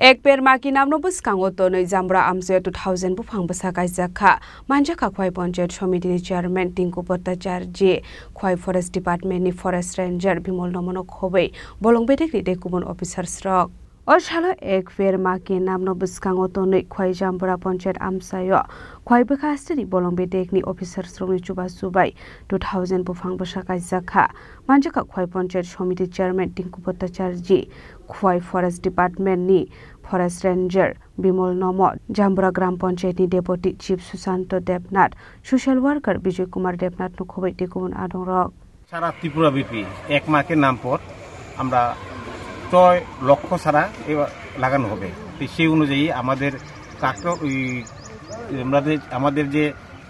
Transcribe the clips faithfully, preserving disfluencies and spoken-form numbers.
Ek per ma ki namno bwskango tonwi Jambura amchaio two thousand buphang bwsa kaijak kha. Manjakha Khwai Panchayat Somitini Chairman Tinku Bhattacharjee, Khwai Forest Department ni Forest Ranger Bimal Nomono khobwi bolong bedekni tei kubun officers rok. O salo ek per ma ki namno bwskango tonwi Khwai Jambura Panchayat amchaio Khwai bwkha hasteni bolong bedekni officers rokni chubachu bai two thousand buphang bwsa kaijak kha. Manjakha Khwai Panchayat Somiti Chairman Tinku Bhattacharjee, Khwai Forest Department ni Forest Ranger Bimal Nomo, Jambura Gram Panchayat ni Deputy Chief Susanto Debnath, Social Worker Bijoy Kumar Debnath no khobwi tei kubun adongrok. সারা ত্রিপুরা ব্যাপী এক মাকে নাম পর আমরা ছয় লক্ষ সারা এবার লাগানো হবে। তো সেই অনুযায়ী আমাদের কাকড়া ওই আমরা যে, আমাদের যে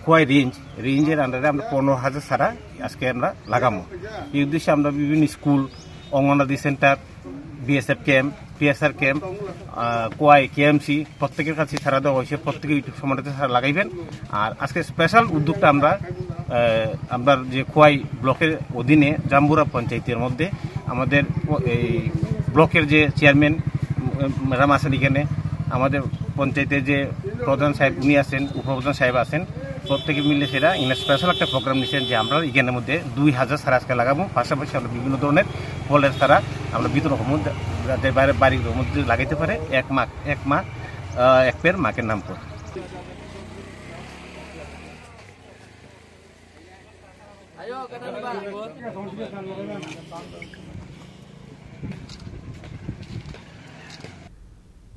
খোয়াই রেঞ্জ, রেঞ্জের আন্ডারে আমরা পনেরো হাজার সারা আজকে আমরা লাগাবো। এই উদ্দেশ্যে আমরা বিভিন্ন school, anganwadi centre, BSF camp, TSR camp, আহ, কোয়াই, কেএমসি, প্রত্যেকের কাছে সারা দেওয়া হয়েছে। প্রত্যেকে ইউটিউব সম্বন্ধে সারা লাগাইবেন। আর আজকে স্পেশাল উদ্যোগটা আমরা, আহ, আমরা যে খোয়াই ব্লকের অধীনে জাম্বুরা পঞ্চায়েতের মধ্যে আমাদের ও-, এই ব্লকের যে চেয়ারম্যান, উম, ম্যাডাম আছেন এখানে, আমাদের পঞ্চায়েতের যে প্রধান সাহেব উনি আছেন, উপপ্রধান সাহেব আছেন, প্রত্যেকে মিলে সেটা এখানে স্পেশাল একটা প্রোগ্রাম নিয়েছেন যে আমরা এখানের মধ্যে দুই হাজার সারা আজকে লাগাবো। পাশাপাশি আমরা বিভিন্ন ধরনের ফলের চারা আমরা বিতরণ করবো, যাতে বাইরে বাড়ির মধ্যে লাগাইতে পারে এক মা, এক মা, আহ, এক পের মাকে নাম করে।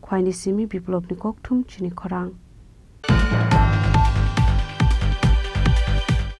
Khwaini simi Biplobni kokthum chini khorang.